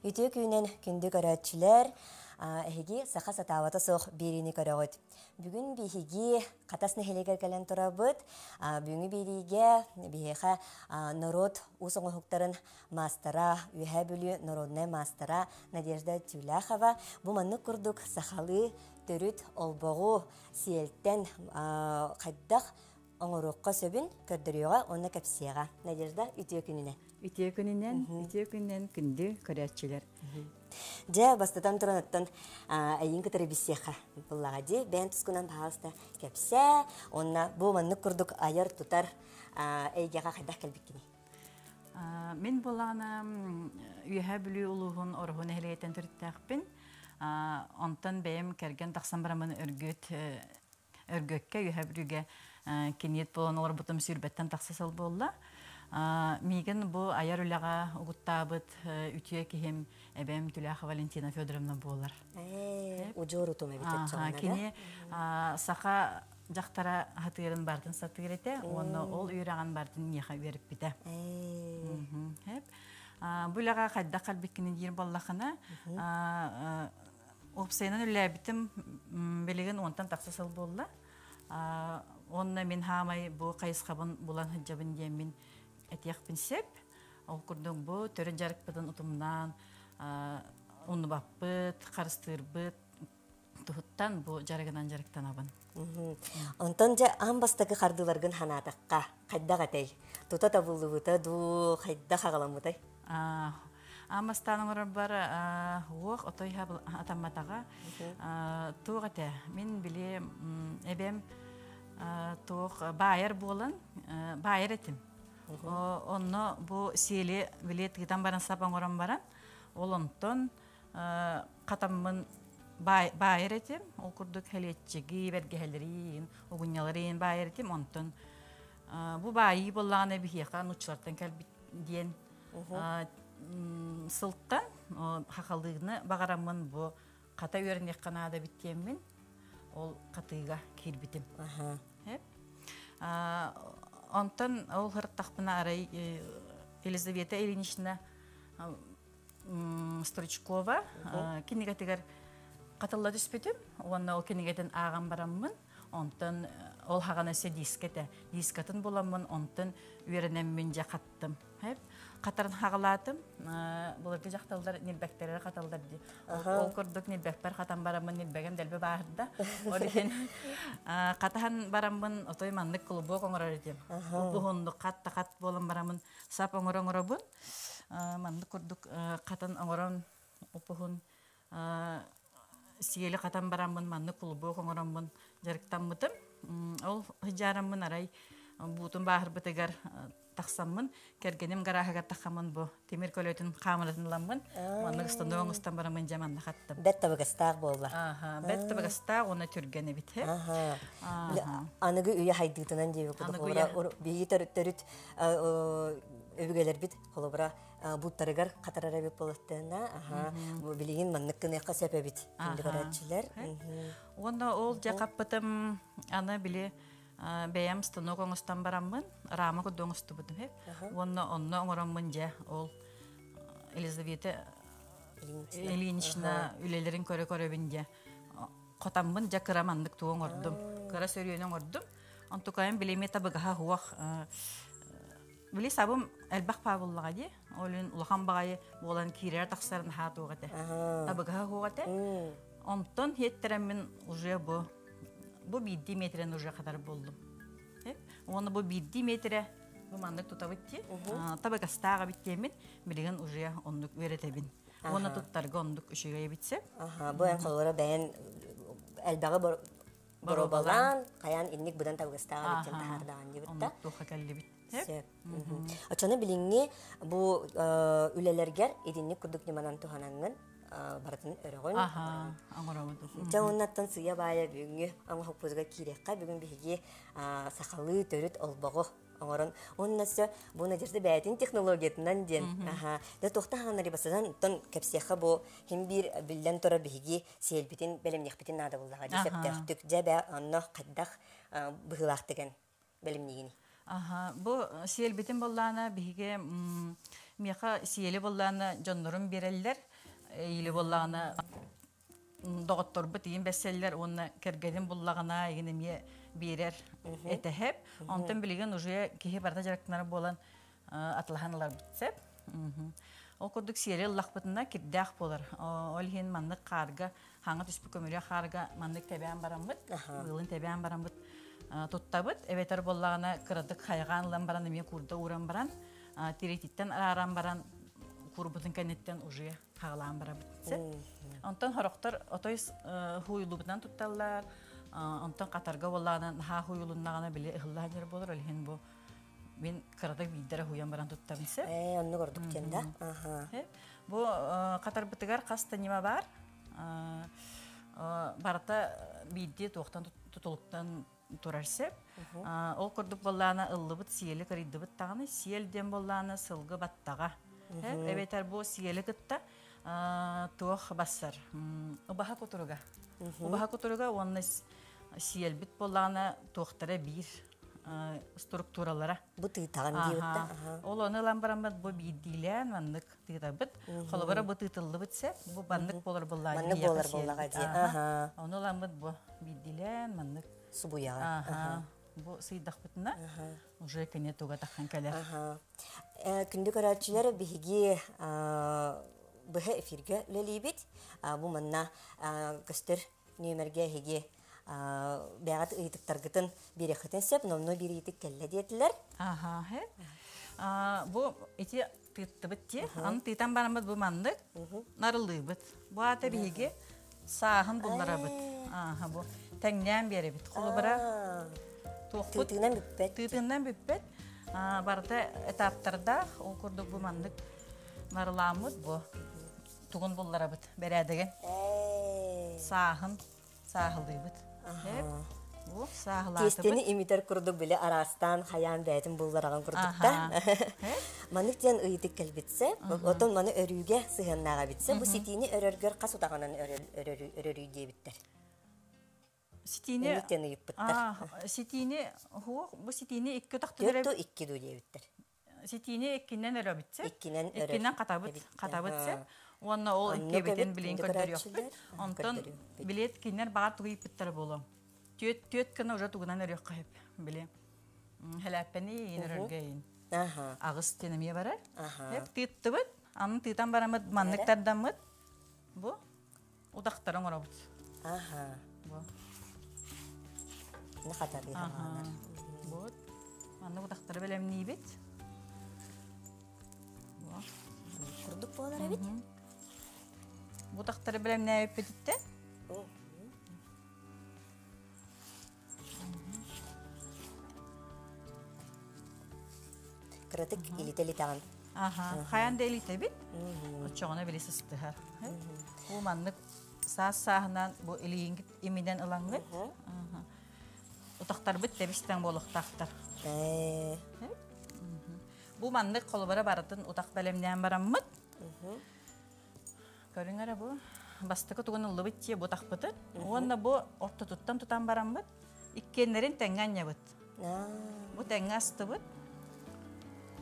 Үтүө күнүнэн күндү көрөөччүлэр, эһиги саха сатаабата суох биэриини көрөҕүт. Бүгүн биһиги Хатас нэһилиэгэр кэлэн турабыт. Бүгүҥҥү биэриигэ биһиэхэ норуот уус оҥоһуктарын маастара, Үөһээ Бүлүү народнай маастара Надежда Тюляхова бу маннык курдук сахалыы төрүт олбоҕу сиэлтэн хайдах оҥоруохха сөбүн көрдөрүөҕэ уонна кэпсиэҕэ. Надежда, үтүө күнүнэн. Үтүө күнүнэн, үтүө күнүнэн күндү көрөөччүлэр. Дьэ, бастатан туран оттон эйин кытары билсиэххэ буллаҕа дии. Бэйэн тускунан баһаалыста кэпсээ. Уонна бу маннык курдук айар-тутар эйгэҕэ хайдах кэлбиккиний? Мин буоллаҕына Үөһээ Бүлүү улууһун Ороһу нэһилиэгиттэн төрүттээхпин. Онтон бэйэм кэргэн тахсан бараммын Өргүөт Өргөккө, Үөһээ Бүлүүгэ киниэт буолан олорбутум сүүрбэттэн тахса сыл буолла. Миигин бу айар үлэҕэ угуттаабыт үтүө киһим эбэм Түлээхэ Валентина Федоровна буолар. Удьуор утум эбит оччоҕуна. Кини саха дьахтара сатыырын барытын сатыыр этэ уонна ол үөрэҕин барытын миэхэ үөрэппитэ. Бу үлэҕэ хайдах кэлбиккини диир буоллахына, уопсайынан үлэлээбитим билигин уонтан тахса сыл буолла. Уонна мин хаамай бу хайысхабын булан сылдьабын диэммин этиэхпин сөп. Ол курдук бу төрүт дьарыкпытын утумнаан умнубаппыт, харыстыырбыт туһуттан бу дьарыгынан дьарыктанабын. Онтон дьэ аан бастакы хардыыларгын санаатахха хайдах этэй? Тута табыллыбыта дуу, хайдах аҕаламмытай? Аан бастаан оҥорорбор уох отой атамматаҕа. Туох этэ? Мин били эбэм туох баайар буолан баайар этим. Онно бу сиэли били тыытан баран сап оҥорон баран ол онтон хатаммын баайар этим. Ол курдук хэлиэччиги, бэргэһэлэриин, угунньаларыын баайар этим. Онтон бу баайыы буоллаҕына биһиэхэ нууччалартан кэлбит диэн сылтан хахалыыны баҕараммын бу хата үөрэниэххэ наада эбит диэммин ол хатыыга киирбитим. Онтон ол сырыттахпына арай Елизавета Ильинична Стручкова кинигэтигэр хатылла түспүтүм уонна ол кинигэтин ааҕан бараммын онтон ол хаҕана өссө дискэ этэ дискатын буламмын онтон үөрэнэммин дьэ хаттым хатарын хаҕалаатым былыргы дьахталлар нилбэктэрэ хаталлар дии ол курдук нилбэкпэр хатан бараммын нилбэгим дэлби бааһырда ол иһин хатаһан бараммын отой маннык клубок оҥорор этим уһуннук хат да хат буолан бараммын сап оҥоро оҥоробун Маннык курдук хатан оҥорон упуһун сиэли хатан бараммын маннык клубок оҥороммун дьарыктаммытым. Ол сыдьаараммын арай буутун бааһырбытыгар тахсаммын кэргэним гарааһыгар тахаммын бу тимир көлөтүн хаамыратын ыламмын маннык станок оҥостон бараммын дьэ манна хаттым. Бэт табыгастаах буолла. Бэт табыгастаах уонна түргэн эбит. Аныгы үйэ хайдыытынан диэбит курдук биһиги төрүт өбүгэлэрбит холобура буттарыгар хатарар эбит буолуохтаана аха билигин маннык гыныахха сөп эбит күндү көрөөччүлэр. Уонна ол дьэ хаппытым аны били бэйэм станок оҥостон бараммын рама курдук оҥостубутум уонна онно оҥороммун дьэ ол Елизавета Ильинична үлэлэрин көрө көрөбүн дьэ хотаммын дьэ кыра маннык тугу оҥордум кыра сөрүөнү оҥордум. Онтукайым билими табыгаһа суох били сабым элбэх паабыллаҕа дии. Ол иһин улахан баҕайы буолан киирэр тахсар наһаа туох этэ. Табыгаһа суох этэ. Онтон хиэттэрэммин уже бу бу биирдии метрэн уже хатар буоллум. Уонна бу биирдии метрэ бу маннык тутабыт дии. Табыгастаах эбит диэммин билигин уже оннук үөрэтэбин. Уонна туттарга оннук үчүгэй эбит сөп. Бу эн холобура бэйэн элбэҕи боруобалаан, хайаан инник быдан табыгастаах эбит диэн таһаардаҕын диэбит да. Туохха кэллибит. Сөп. Оччону билиҥҥи бу үлэлэргэр итинник курдук ньыманан туһанаҥҥын барытын өрөҕүн. Оҥоробут. Дьэ уоннаттан сыыйа-баайа бүгүҥҥү оҥоһукпутугар киириэххэ. Бүгүн биһиги сахалыы төрүт олбоҕу оҥорон уонна өссө бу Надежда бэйэтин технологиятынан диэн аха да туохта хааннары басынан оттон кэпсиэххэ бу хим биир биллэн турар биһиги сиэлбитин бэлэмниэхпитин наада буллаҕа дии сөптөөхтүк дьэ бээ онно хайдах быһыылаахтык эн бэлэмниигиний? Аха, бу сиэлбитин боллаана биһиги миэхэ сиэли боллаана дьоннорум биэрэллэр. Или буоллаҕына доҕотторбут ийин бэссэллэр уонна кэргэним буллаҕына игин эмиэ биэрэр этэһэп. Онтон билигин уже киһи барыта дьарыктанар буолан атылаһан ыларбыт сөп. Ол курдук сиэри ыллахпытына кирдээх буолар. Ол иһин маннык хаарга, хаҥа түспүт көмүрүө хаарга маннык тэбээн бараммыт, ыылын тэбээн бараммыт туттабыт. Эбэтэр буоллаҕына кыратык хайҕаан ылан баран эмиэ куурда ууран баран, тириититтэн арааран баран куурбутун кэнниттэн уже хаҕалаан барабыт. Онтон хорохтор отой хууйуллубутунан тутталлар. Онтон катарга буоллаҕына наһаа хууйулуннаҕына били ыһыллаан дьэр буолар. Ол иһин бу мин кыратык биирдэрэ хууйан баран туттабын сөп. Ээ, оннук ордук диэн да. Аха. Бу катарбытыгар хас да ньыма бар. Барыта биирдии туохтан тутулуктан турар сөп. Ол курдук буоллаана ыллыбыт сиэли кырыйдыбыт даҕаны сиэл диэн буоллаана сылгы баттаҕа. Эбэтэр бу сиэли кытта туох бассар убаһа кутуруга. Убаһа кутуруга уонна сиэлбит буоллаана туохтара биир структуралара. Бу тыытаҕын диэбит Ол ону ылан бараммыт бу биирдиилээн маннык тыытабыт. Холобура бу тыытыллыбыт сеп, бу баннык буолар буоллаҕа. Маннык буолар буоллаҕа дии. Ону ыламмыт бу биирдиилээн маннык субуйаҕа. Бу сыйдахпытына уже кини туга таххан кэлэр. Күндү көрөөччүлэр биһиги быһа эфиргэ үлэлиибит. Бу манна көстөр нүөмэргэ эһиги бэйэҕит ыйытыктаргытын биэриэххитин сөп, номнуо биир ыйытык кэллэ диэтилэр. Аха, бу ити тыыттыбыт дии. Аны тыытан бараммыт бу маннык нарылыыбыт. Бу аата биһиги сааһын булларабыт. Ааха бу тэҥнээн биэрэбит. Холобура туохпут тыытынан бүппэт. Тыытынан бүппэт. Барыта этаптардаах. Ол курдук бу маннык нарылааммыт бу тугун булларабыт бэрээдэгин. Сааһын сааһылыыбыт. Бу сааһылаатыбыт. Тиэстэни имитэр курдук били араастаан хайаан бэйэтин буллараҕын курдукта. Маннык диэн ыйытык кэлбитсэ, отон маны өрүүгэ сыһыаннаах эбитсэ, бу ситиини өрөргөр хас утаҕынан өрөрүй диэбиттэр. Ситиини Инник диэн ыйыппыттар. Ситиини бу ситиини икки утахтан Төрт икки дуу диэбиттэр. Ситиини иккинэн өрөбүтсэ. Иккинэн өрөр. Иккинэн хатабыт, хатабыт сеп. Уонна ол иккибитин билин көрдөрүөхпүт. Онтон билет кинилэр баҕар тугу ыйыппыттара буолуо. Түөт түөт гына уже тугунан өрүөххэ сөп. Били хэлээппэни иин өрөргө иин. Аҕыс диэн эмиэ барар. Хеп тыыттыбыт. Аны тыытан бараммыт маннык тардаммыт. Бу утахтары оҥоробут. Аха. Бу. Не хатарыы хаалар. Вот. Маннык утахтары бэлэмниибит. Бу. Курдук буолар эбит. Бу утахтары бэлэмнээбиппититтэн. Кыратык илитэ-илитэҕин. Аха, хайан да илитэбит. Оччоҕуна били сыстыһар. Бу маннык саас сааһынан бу илииҥҥит иминэн ылаҥҥыт. Утахтарбыт тэбис-тэҥ буолуохтаахтар. Бу маннык холобура барытын утах бэлэмнээн бараммыт. Көрүҥ эрэ бу бастакы тугун ыллыбыт дии бу тахпытын. Уонна бу ортотуттан тутан бараммыт иккиэннэрин тэҥҥэ анньабыт. Бу тэҥҥэ астыбыт.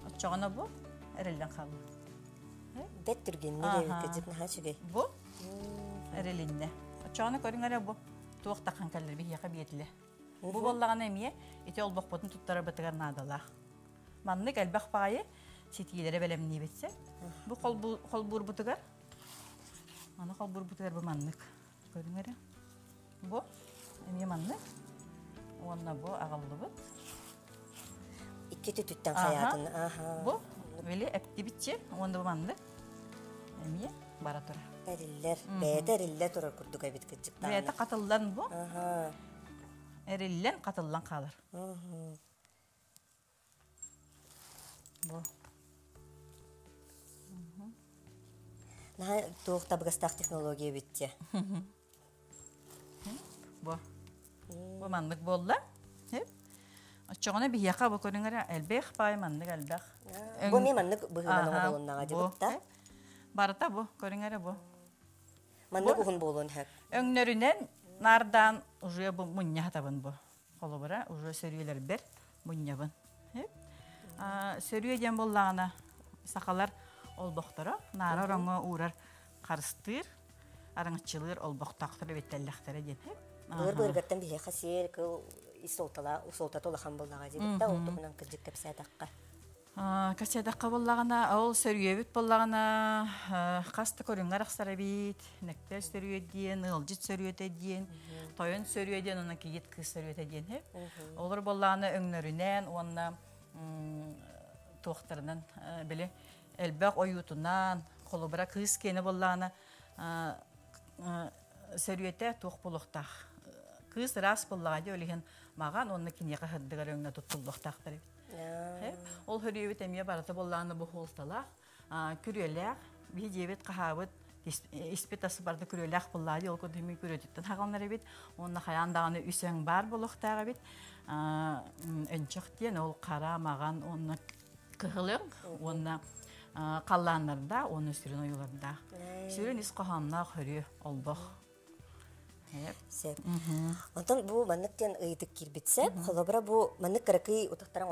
Оччоҕуна бу эриллэн хаалла. Бэт түргэнник эбит кыдьык наһаа үчүгэй. Бу эрилиннэ. Оччоҕуна көрүҥ эрэ бу туох тахан кэллэр биһиэхэ биэтилэ. Бу буоллаҕына эмиэ ити олбохпутун туттарарбытыгар наадалаах. Маннык элбэх баҕайы ситиилэри бэлэмниибит сэ. Бу холбуурбутугар аны холбуурбутугар бу маннык көрүҥ эрэ. Бу эмиэ маннык уонна бу аҕаллыбыт. Икки түтүттэн хайаатын. Аха. Бу били эптибитчи уонна бу маннык эмиэ бара турар. Эриллэр. Бэйэтэ эриллэ турар курдук эбит кырдьыктаҕына. Бэйэтэ хатыллан бу. Аха. Эриллэн хатыллан хаалар. Бу. Наһаа туох табыгастаах технология эбит дьэ. Бу. Бу маннык буолла. Оччоҕуна биһиэхэ бу көрүҥ эрэ элбэх баай маннык элбэх. Бу эмиэ маннык быһыынан оҥоһулуннаҕа дии да? Барыта бу көрүҥ эрэ бу. Маннык уһун буолуон сөп. Өҥнөрүнэн наардаан уже бу мунньа хатабын бу. Холобура, уже сөрүөлэрбэр мунньабын. Сөрүө диэн буоллаҕына, сахалар олбохторо, наара ороҥҥо уурар. харыстыыр, араҥаччылыыр олбохтоохтор эбиттэллэхтэрэ диэн. Былыр былыргаттан биһиэхэ сиэл кыл ис суолтала суолтата улахан буоллаҕа диэбит да ол туһунан кырдьык кэпсээтэххэ. Кэпсээтэххэ буоллаҕына, ол сөрүөбүт буоллаҕына хас да көрүҥҥэ арахсар эбит. Нэктэл сөрүө диэн, ыалдьыт сөрүөтэ диэн, тойон сөрүө диэн уонна кийиит кыыс сөрүөтэ диэн. Олор буоллаҕына өҥнөрүнэн уонна туохтарынан били элбэх ойуутунан, холобура кыыс киэнэ буоллаҕына сөрүөтэ туох буолуохтаах. Кыыс ыраас буоллаҕа дии, ол иһин маҕан уонна киниэхэ сырдыгар өҥнө туттуллуохтаахтар эбит. Ол хөрүөбүт эмиэ барыта буоллаҕына бу хуолталаах, күрүөлээх, биһи дьиэбит хаһаабыт испит ас барыта күрүөлээх буоллаҕа дии, ол курдук мин күрүөтүттэн хаҕаланар эбит. Уонна хайаан даҕаны үс өҥ баар буолуохтаах эбит. Өнчөх диэн ол хара, маҕан уонна кыһыл өҥ уонна халлааннардаах уонна сүрүн ойуулардаах. Сүрүн ис хоһоонноох хөрүө олбох. Сөп. Онтон бу маннык диэн ыйытык киирбит сөп. Холобура бу маннык кыракый утахтарын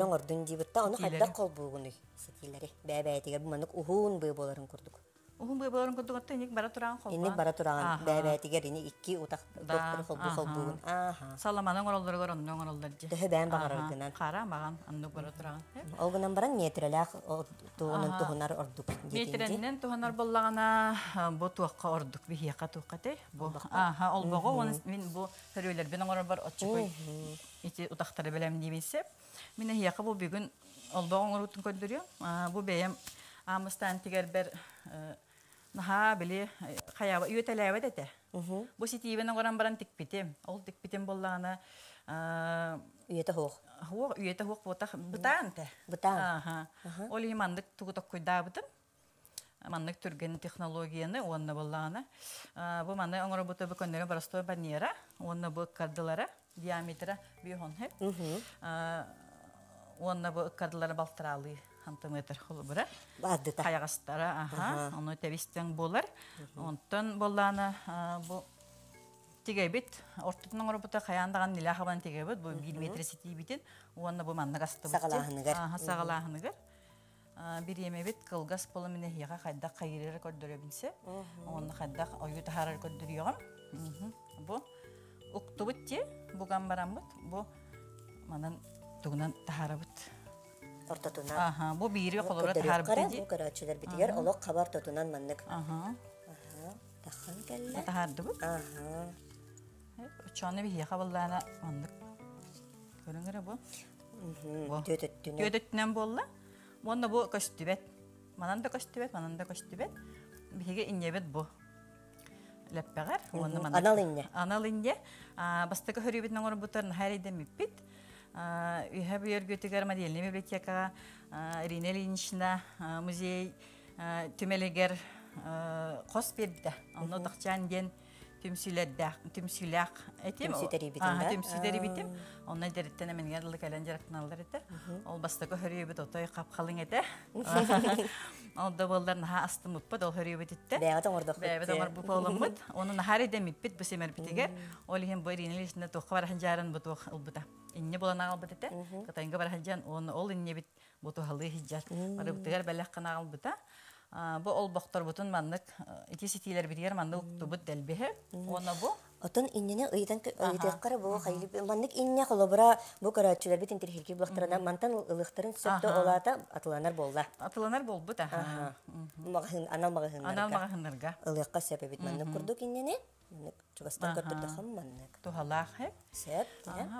оҥордун диибит да, ону хайдах холбуугунуй ситиилэри? Бэйэ-бэйэтигэр бу маннык уһун быа буоларын курдук. Уһун быа буоларын курдук оттон инник бара тураан холбоон. Инник бара тураан бэйэ-бэйэтигэр ини икки утах туохтары холбуу холбуугун. Ааха. Саламаны оҥороллоругар онно оҥороллор дии. Төһө бэйэн баҕараргынан. Хара маҕан оннук бара тураан. Ол гынан баран миэтирэлээх туһунан туһунар ордук Миэтирэннэн туһанар буоллаҕына бу туохха ордук биһиэхэ туохха этэй? Бу аха олбоҕу уонна мин бу хөрүөлэрбин оҥорорбор оччокуй ити утахтары бэлэмниибин сөп. Мин эһиэхэ бу бүгүн олбоҕу оҥоруутун көрдөрүөм. Бу бэйэм аамыстаан тигэрбэр наһаа били хайаба үөтэлээбэт этэ. Бу ситиибин оҥорон баран тикпитим. Ол тикпитим буоллаҕына Үйэтэ суох. Суох, үйэтэ суох буотах бытаан тэ. Бытаан. Аха. Ол иһин маннык тугу токкуйдаабытым. Маннык түргэн технологияны уонна буоллаҕына бу маны оҥоробута бу көннөрү боростуой баннера уонна бу ыккардылара диаметра биһон хэп. Уонна бу ыккардылара балтараалыы сантиметр холобура. Баардыта. Хайаҕастара, аха, ону тэбистэн буолар. Онтон буоллаана бу тигэбит, ортотун оҥорбута хайаан даҕаны нилээх хабан тигэбит, бу биир метр ситиибитин уонна бу маннык астыбыт. Саҕалааһыныгар. Аха, саҕалааһыныгар. Бириэмэбит кылгас буолан мин эһиэхэ хайдах хайыырары көрдөрөбүн сөп. Уонна хайдах ойуу таһаарары көрдөрүөҕүм. Бу уктубут дии, буган бараммыт, бу манан тугунан таһаарабыт. Ортотунан. Аха, бу биири холобура таһаарбыт дии. Бу көрөөччүлэрбитигэр олох хаба ортотунан маннык. Аха. Тахан кэллэ. Таһаардыбыт. Аха. Оччону биһиэхэ буоллаана маннык көрүҥ эрэ бу. Түөт өттүнэн. Түөт өттүнэн буолла. Уонна бу көстүбэт. Манан да көстүбэт, манан да көстүбэт. Биһиги инньэбит бу. Лэппэҕэр. Уонна маннык. Анал инньэ. Анал инньэ. Бастакы хөрүүбүтүн оҥорбутар наһаа эрэйдэммиппит. Үһэ бүөргүтүгэр модельнай библиотекаҕа Ирина Ильинична музей түмэлигэр хос биэрбитэ. Онно Тахчаан диэн түмсүүлэрдээх түмсүүлээх этим. Түмсүү тэрийбитим да? Түмсүү тэрийбитим. Онно эдэриттэн эминигэр дылы кэлэн дьарыктаналлар этэ. Ол бастакы хөрүөбүт отой хап-халыҥ этэ. Ол да буоллар наһаа астыммыппыт ол хөрүөбүтүттэн. Бэйэҕит оҥордохпут. Бэйэбит оҥорбут буоламмыт. Ону наһаа эрэйдэммиппит бу симэрбитигэр. Ол иһин бу Ирина Ильична туохха бара сылдьарын бу туох ылбыта. Инньэ булан аҕалбыт этэ. Кытайга бара сылдьан уонна ол инньэбит бу туһалыы сылдьар. Барыбытыгар бэлэх гына аҕалбыта. Бу олбохторбутун маннык ити ситиилэрбитигэр маннык уктубут дэлбиһэ. Уонна бу Отон иннини ыйытан ыйытыаххара бу маннык инньэ холобура бу көрөөччүлэрбит интириэһиргии булахтарына мантан ылыахтарын сөп да ол аата атыланар буолла. Атыланар буолбут аха. Маҕаһыын анал маҕаһыыннарга. Анал маҕаһыыннарга. Ылыахха сөп эбит маннык курдук иннини. Маннык чугастан көрдөрдөххө маннык. Туһалаах э. Сөп.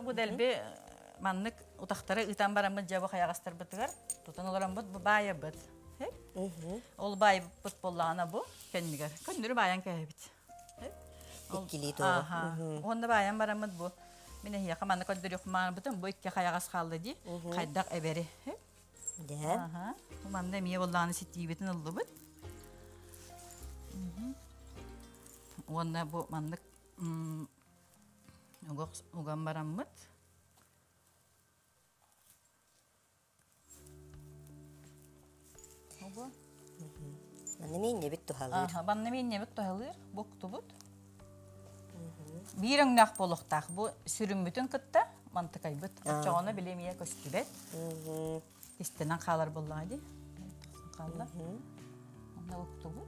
Бу дэлби маннык утахтары ыытан бараммыт дьэ бу хайаҕастарбытыгар тутан олороммут бу баайабыт. Ол баайбыт буоллаҕына бу кэннигэр көннөрү баайан кээһэбит. Иккилии туоҕу. Уонна баайан бараммыт бу мин эһиэхэ манна көрдөрүөхмаарбытым бу икки хайаҕас хаалла дии хайдах эбэри. Дэ. Манна эмиэ буоллаҕына ситиибитин ыллыбыт. Уонна бу маннык уган бараммыт. Манна миинньэбит туһалыыр. Манна миинньэбит туһалыыр. Буктубут. Биир өҥнөөх буолуохтаах. Бу сүрүммүтүн кытта мантыкайбыт. Оччоҕуна били эмиэ көстүбэт. Истэнэн хаалар буоллаҕа дии. Хаалла. Онно уктубут.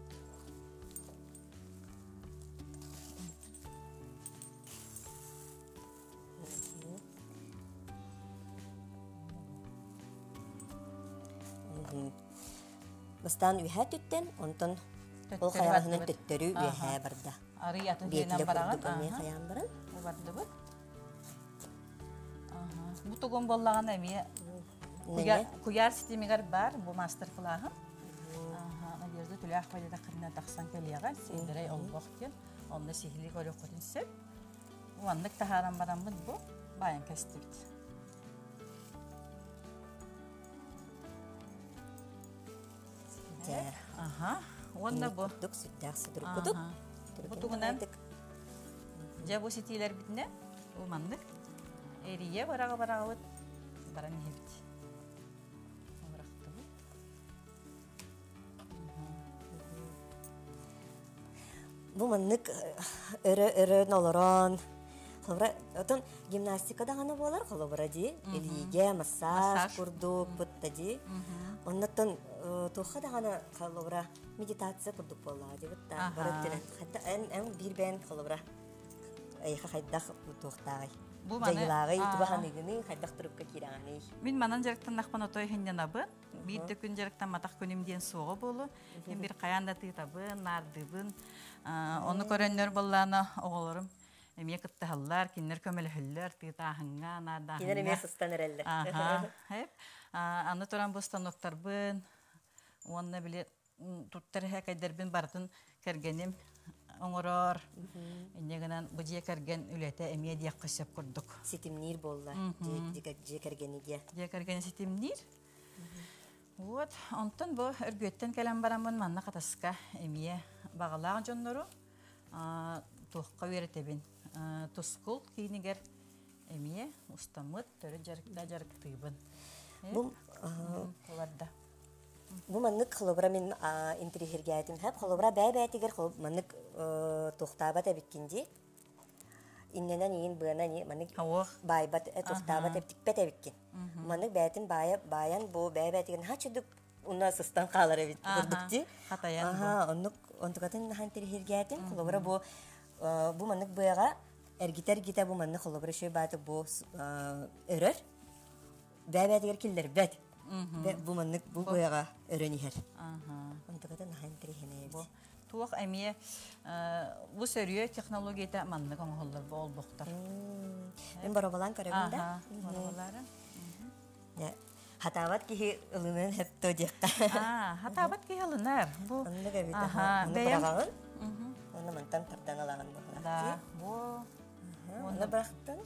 Бастаан үөһээ түттэн, онтон ол хайаҕаһынан төттөрү үөһээ барда. Арый атын сиринэн бараҕын. Эмиэ хайаан баран. Бу бардыбыт. Бу тугун буоллаҕына эмиэ куйаар ситимигэр бар бу мастер-класс. Надежда Түлээх Валерия ханна тахсан кэлиэҕэ, сиэдэрэй олбох диэн. Онно сиһилии көрүөххүтүн сөп. Уаннык таһааран бараммыт бу баайан кэстибит. Аха. Уонна бу курдук сүрдээх судургутук. Бу тугунан дьэ бу ситиилэрбитинэ бу маннык эрийэ бараҕа бараҕабыт баран иһэбит. Бырахтыбыт. Бу маннык өрө өрөн олорон холобура отон гимнастика даҕаны буолар холобура дии илиигэ массаж курдук бутта дии оннуттан туохха даҕаны холобура медитация курдук буоллаҕа дии бутта бары өттүнэн хатта эн эн биир бэйэн холобура эйиэхэ хайдах туохтааҕый дьайыылааҕый туга ханыгыный хайдах турукка киирэҕиний Мин манан дьарыктаннахпын отой иһинньанабын биир да күн дьарыктамматах күнүм диэн суоҕа буолуо Мин бир хайаан да тыытабын, наардыыбын. Ону көрөннөр буоллаана оҕолорум эмиэ кыттыһаллар, кинилэр көмөлөһөллөр тыытааһыҥҥа, наардааһыҥҥа. Кинилэр эмиэ сыстан эрэллэр. Аха. Аны туран бу станоктарбын уонна били туттар эһэкэйдэрбин барытын кэргэним оҥорор. Инньэ гынан бу дьиэ кэргэн үлэтэ эмиэ диэххэ сөп курдук. Ситимниир буолла дьиэ кэргэни диэ. Дьиэ кэргэни ситимниир. Вот, онтон бу Өргүөттэн кэлэн бараммын манна Хатаска эмиэ баҕалаах дьоннору туохха үөрэтэбин. Тускул киинигэр эмиэ устаммыт төрүт дьарыкта дьарыктыыбын. Бу Буларда. Бу маннык холобура мин интириэһиргээтим. Хэп холобура бэйэ-бэйэтигэр маннык туохтаабат эбиккин дии. Иннэнэн иин быанан маннык баайбат туохтаабат тикпэт эбиккин. Маннык бэйэтин баайа баайан бу бэйэ-бэйэтигэр наһаа чудук уна сыстан хаалар эбит курдук дии. Хатайан Аха, оннук онтукатын наһаа интириэһиргээтим. Холобура бу бу маннык быаҕа эргитэ-эргитэ бу маннык холобура үчүгэй бааты бу өрөр. Бэйэ-бэйэтигэр киллэрбэт. Бу маннык бу быаҕа өрөн иһэр. Онтуката наһаа интэриэһинэй эбит. Туох эмиэ бу сөрүө технологията маннык оҥоһуллар бу олбохтор. Мин боробалаан көрөбүн да. Боробалаары. Хатаабат киһи ылыныан сөптөө диэххэ. Хатаабат киһи ылынар. Бу Оннук эбит. Ону быраҕаҕын. Ону мантан тардан ылаҕын быһылаах. Да, бу Оны бырахтын.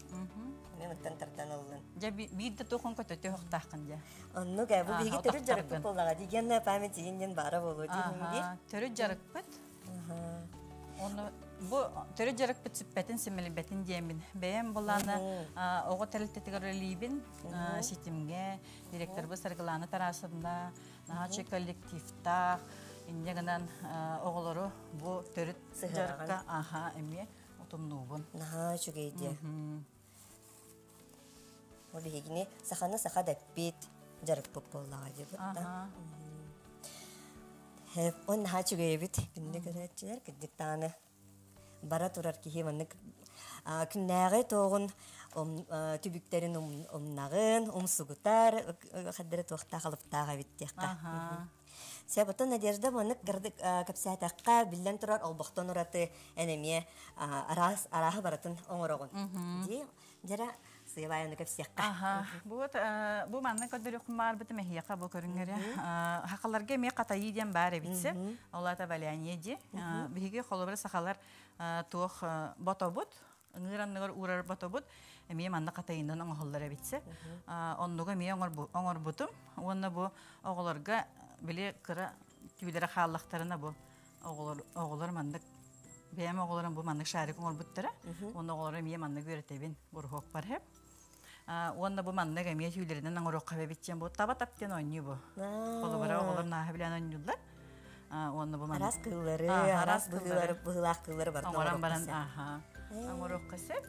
Мен мантан тардан ыллын. Дьэ биир да туохун көтөтө охтааххын дьэ. Оннук ээ, бу биһиги төрүт дьарыкпыт буоллаҕа дии. Генная память диэн баара буолуо дии биир. Төрүт дьарыкпыт. Оны бу төрүт дьарыкпыт сүппэтин, симэлийбэтин диэммин. Бэйэм булаана оҕо тэрилтэтигэр үлэлиибин ситимҥэ, директорбыт Саргылаана Тарасовна, наһаа коллективтаах, инньэ гынан оҕолору бу төрүт дьарыкка аха эмиэ утумнуубун. Наһаа үчүгэй диэ. Ол биһигини саханы саха дэппит дьарыкпыт буоллаҕа диэбит да. Он наһаа үчүгэй эбит. Күндү көрөөччүлэр, кырдьык даҕаны бара турар киһи маннык күннээҕи туоҕун түбүктэрин умнаҕын, умсугутар, хаддары туохтаах алыптаах эбит диэххэ. Сөп, оттон Надежда маннык кэпсээтэххэ, биллэн турар, олбохтон ураты эн эмиэ араас арааһы барытын оҥороҕун. Дии, дьэрэ сыабайаны кэпсиэххэ. Аха. Бу вот бу манна көрдөрүөхпүн баарбытым эһиэхэ бу көрүҥҥэрэ. Хахаларга эмиэ хатайыы диэн баар эбитсэ. Ол аата валяние дии. Биһиги холобура сахалар туох ботобут, ыҥыыр анныгар уурар ботобут эмиэ манна хатайынан оҥоһуллар эбитсэ. Оннугу эмиэ оҥорбутум. Уонна бу оҕолорго били кыра түүлэрэ хааллахтарына бу оҕолор оҕолор маннык бэйэм оҕолорум бу маннык шарик оҥорбуттара. Уонна оҕолору эмиэ маннык үөрэтэбин буруһуокпар хэп. Уонна бу маннык эмиэ түүлэринэн оҥоруохха эбит диэн бу таба тап диэн оонньуу бу. Холобура оҕолор нааһы билэн оонньууллар. Уонна бу маннык Араас кыыллары, араас быһыылары, быһыылаах кыыллары барытын оҥорон баран аха оҥоруохха сөп.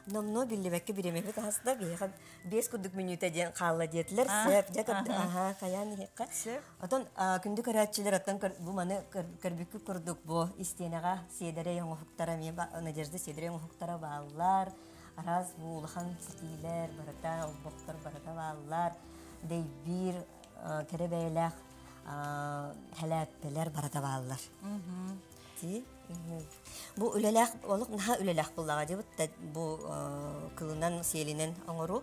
Номнуо биллибэккэ бириэмэбит аһаста биһиэхэ биэс курдук мүнүүтэ диэн хаалла диэтилэр. Сөп, дьэ аха хайаан иһиэххэ. Сөп. Отон күндү көрөөччүлэр оттон бу маны көрбүккүт курдук бу истиэнэҕэ сиэдэрэй оҥоһуктара эмиэ Надежда сиэдэрэй оҥоһуктара бааллар. Араас бу улахан ситиилэр барыта, олбохтор барыта бааллар. Дэйбиир. кэрэ бэйэлээх хэлээппэлэр барыта бааллар. Бу үлэлээх олох наһаа үлэлээх буллаҕа дии бу кылынан сиэлинэн оҥоруу.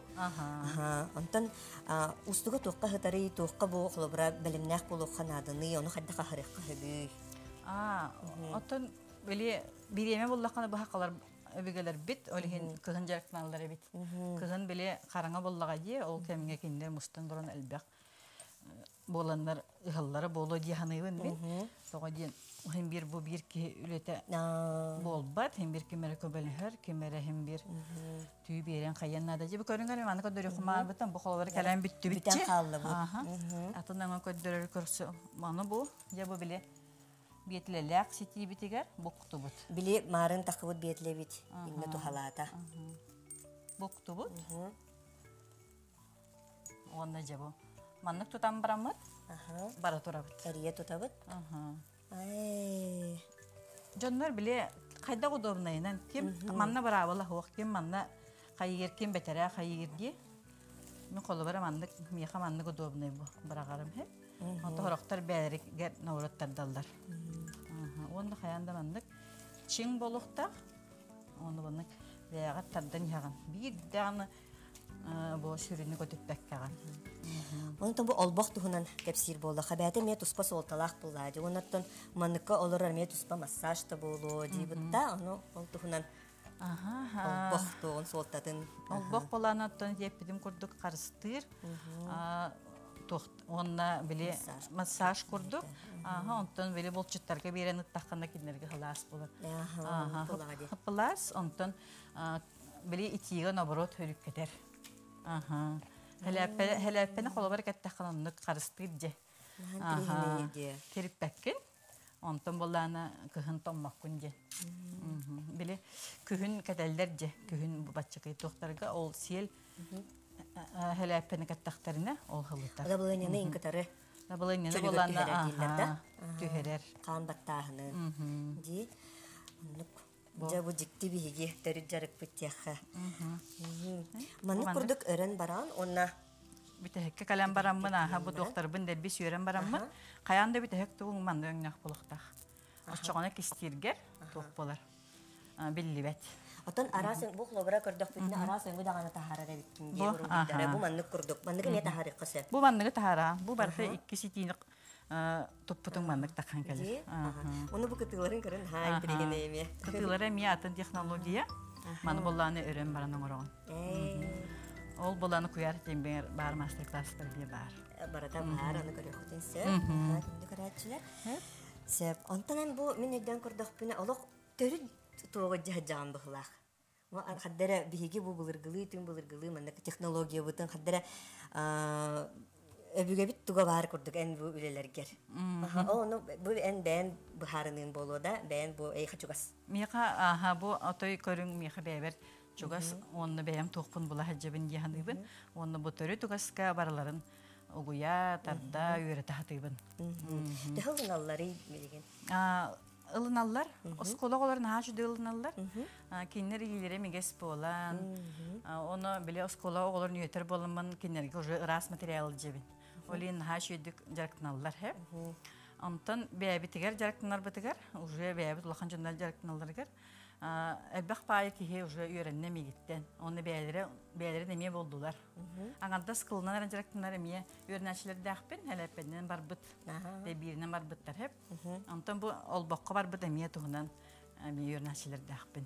Онтон устуга туохха сытарый, туохха бу холобура бэлэмнээх буолуохха нааданый, ону хайдах аһарыахха сөбүй? Оттон били бириэмэ буллаххына бу хахалар өбүгэлэрбит, ол иһин кыһын дьарыктаналлар эбит. Кыһын били хараҥа буллаҕа дии, ол кэмҥэ кинилэр мустан туран элбэх буоланнар ыһаллара буолуо дии саныыбын мин. Тоҕо диэн иһин биир бу биир киһи үлэтэ буолбат, иһин биир ким эрэ көбөлөһөр, ким эрэ иһин биир түү биэрэн хайан наада. Дьэ бу көрүҥ маны көрдөрүөххүм баарбытын бу холобура кэлэн бүттүбүт. Бүтэн хааллыбыт. Атын аңа көрдөрөр көрсө маны бу дьэ бу били биэтилэлээх ситиибитигэр буктубут. Били маарын тахыбыт биэтилэбит инне тухалаата. Буктубут. Уонна дьэ бу маннык тутан бараммыт бара турабыт. Эрийэ тутабыт. Дьоннор били хайдах удобнайынан ким манна быраабыла суох, ким манна хайыыр, ким бэтэрээ хайыыр дии. Мин холобура маннык миэхэ маннык удобнай бу быраҕарым иһин. Онто сорохтор бэйэлэригэр норуоттардаллар. Уонна хайаан да маннык чиҥ буолуохтаах. Уонна маннык бэйэҕэр тардан иһэҕин. Биир даҕаны бу сүрүнү көтүппэккэҕин. Онтон бу олбох туһунан кэпсиир буоллахха, бэйэтэ эмиэ туспа суолталаах буоллаа дии. Оннуттан манныкка олорор эмиэ туспа массаж да буолуо диибит да, ону ол туһунан олбох туоҕун суолтатын. Олбох болаан оттон диэппитим курдук харыстыыр. Уонна били массаж курдук. Онтон били булчуттарга биэрэн ыттаххына кинилэргэ хылаас болар. Хылаас, онтон били итиигэ наоборот хөрүккэтэр. Хэлээппэни холобар кэттэххин оннук харыстыыр дьэ. Тириппэккин. Онтон буоллаана кыһын томмоккун дьэ. Били күһүн кэтэллэр дьэ. Күһүн баччакай туохтарга ол сиэл хэлээппэни кэттэхтэринэ ол хылытар. Дабылыанньаны ин кытары Дабылыанньаны буоллаана түһэрэр. Хаан баттааһыны. Дии. Оннук Дьэ бу дьикти биһиги төрүт дьарыкпыт диэххэ. Маннык курдук өрөн баран уонна бүтэһиккэ кэлэн бараммын ааһа бу дуохтарбын дэлби сүөрэн бараммын хайаан да бүтэһик тугуҥ манна өҥнөөх буолуохтаах. Оччоҕуна кистииргэр туох буолар биллибэт. Оттон араас бу холобура көрдөхпүтүнэ араас өҥү даҕаны таһаарар эбиккин дии уруһуйдара. Бу маннык курдук. Манныгы эмиэ таһаарыахха сөп. Бу манныгы таһаараа. Бу барыта икки ситиини туппутуҥ маннык тахан кэлэр. Ону бу кытыыларын көрөн наһаа интириэһинэй эмиэ. Кытыылара эмиэ атын технология. Маны боллааны өрөн баран оҥороҕун. Ол боллааны куйаар тиэмбэр баар мастер-класстар биэ баар. Барыта баар, аны көрүөххүтүн сөп. Көрөөччүлэр. Сөп. Онтон эн бу мин өйдөөн көрдөхпүнэ олох төрүт туоҕу дьаһдьаҕан быһылаах. Хаддара биһиги бу былыргылыы түн былыргылыы маннык технологиябытын хаддара өбүгэбит туга баар курдук эн бу үлэлэргэр. Ону бу эн бэйэн быһаарыныын буолуо да, бэйэн бу эйхэ чугас. Миэхэ аха бу отой көрүҥ миэхэ бэйэбэр чугас уонна бэйэм туохпун була сылдьабын дии саныыбын. Уонна бу төрүт угаска барыларын угуйа, тарда, үөрэтэ сатыыбын. Төһө ылыналларый билигин? Ылыналлар. Оскуола оҕолор наһаа үчүгэй ылыналлар. Кинилэр илиилэрэ имигэс буолан, ону били оскуола оҕолорун үөтэр буоламмын кинилэргэ уже ыраас материал дьэбин. Ол иһин наһаа үчүгэйдик дьарыктаналлар һэ. Онтон бэйэбитигэр дьарыктанарбытыгар, уже бэйэбит улахан дьоннор дьарыктаналларыгар элбэх паайы киһи уже үөрэннэ миигиттэн. Оны бэйэлэрэ бэйэлэрин эмиэ буолдулар. Аҥардас кылынан эрэ дьарыктанар эмиэ үөрэнээччилэрдээхпин, элэппэнинэн барбыт, бииринэн барбыттар һэп. Онтон бу олбоххо барбыт эмиэ туһунан эмиэ үөрэнээччилэрдээхпин.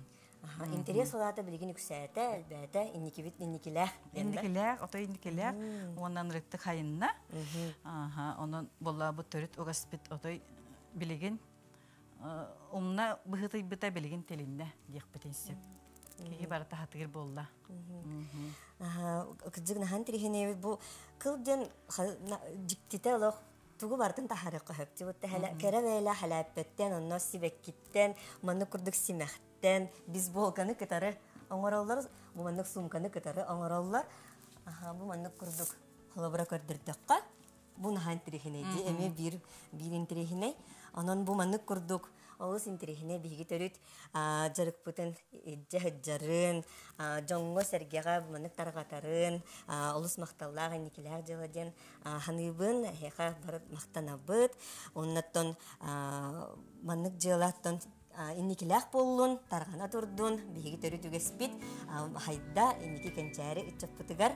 Интерес улаата билигин үксээтэ, элбээтэ, инникибит инникилээх. Инникилээх, ото инникилээх, уонна ынырыктык хайынна. Онон боллаабыт төрүт угаспыт отой билигин умна быһыытыйбыта билигин тилиннэ диэхпитин сөп. Киһи барыта хатыыр буолла. Кырдьык наһан тириһинэбит бу кыл диэн дьиктитэ олох тугу барытын таһаарыахха сөп. Дьыбытта кэрэ бэйэлээх хэлээппэттэн, онно сибэккиттэн, маннык курдук симэхтэн, бейсболканы кытары оҥороллор, бу маннык суумканы кытары оҥороллор. Аха, бу маннык курдук холобура көрдөрдөххө, бу наһаа интэриэһинэй дии, эмиэ биир биир интэриэһинэй. Онон бу маннык курдук Олус интэриэһинэй биһиги төрүт дьарыкпытын илдьэ сылдьарын, дьоҥҥо-сэргэҕэ маннык тарҕатарын, олус махталлаах инникилээх дьыала диэн саныыбын. Эһиэхэ бары махтанабыт. Оннуттан маннык дьыалаттан инникилээх буоллун, тарҕана турдун, биһиги төрүт үгэспит хайда инники кэнчээри ыччаппытыгар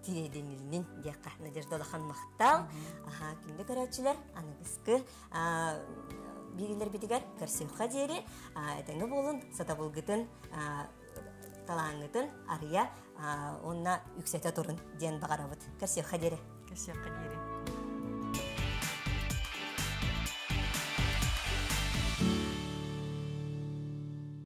тириэдинилинин диэххэ Надежда улахан махтал. Аха, күндү көрөөччүлэр, аныгыскы биэриилэрбитигэр көрсүөххэ диэри этэҥҥэ буолун, сатабылгытын, талааҥҥытын арыйа уонна үксэтэ турун диэн баҕарабыт. Көрсүөххэ диэри. Көрсүөххэ диэри.